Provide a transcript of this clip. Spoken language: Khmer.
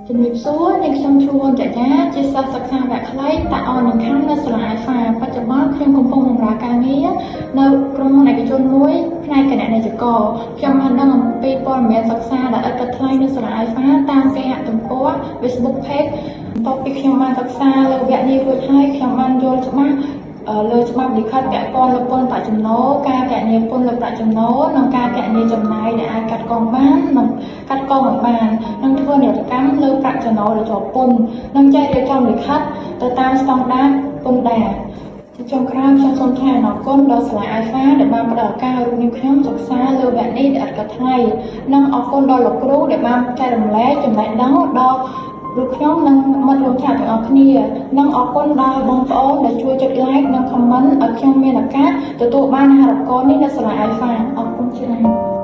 ជំរាបសួរនាងខ្ញុំឈ្មោះវុនចយាជាសិស្សសិក្សាវគ្គខ្លីតាអននឹងខំនៅសាលាអាយហ្វាបច្ចុប្បន្នខ្ញុំកំពុងបម្រើការងារនៅក្រុមហ៊ុនឯកជនមួយផ្នែកគណនេយ្យករខ្ញុំបានដឹងអំពីព័ត៌មានសិក្សាដែលឥតគិតថ្លៃនៅសាលាអាយហ្វាតាមគេហទំព័រ Facebook Page បន្ទាប់ពីខ្ញុំបានសិក្សាលើវគ្គនេះរួចហើយខ្ញុំបានយល់ច្បាស់លើច្បាប់លិខិតពាក់ព័ន្ធលើពន្ធប្រាក់ចំណូលការគណនាពន្ធលើប្រាក់ចំណូលនិងការគណនាចំណាយដែលអាចកាត់កងបាននិងកាត់កងមិនបាននិងធ្វើនិរតកម្មលើប្រាក់ចំណូលដែលជាប់ពន្ធនិងចេះរៀបចំលិខិតទៅតាមស្តង់ដារពន្ធដារជាចុងក្រោយខ្ញុំសូមថ្លែងអំណរគុណដល់សាលា Alpha ដែលបានផ្ដល់ឱកាសឲ្យរូបនាងខ្ញុំសិក្សាលើវគ្គនេះដោយឥតគិតថ្លៃនិងអរគុណដល់លោកគ្រូដែលបានចែករំលែកចំណេះដឹងដល់រូបខ្ញុំនិងមិត្តរួមថ្នាក់ទាំងអស់គ្នានិងអរគុណដល់បងប្អូនដែលជួយចុច like និង comment ឲ្យខ្ញុំមានឱកាសទទួលបានអាហារូបករណ៍នេះនៅសាលា Alpha អរគុណច្រើន។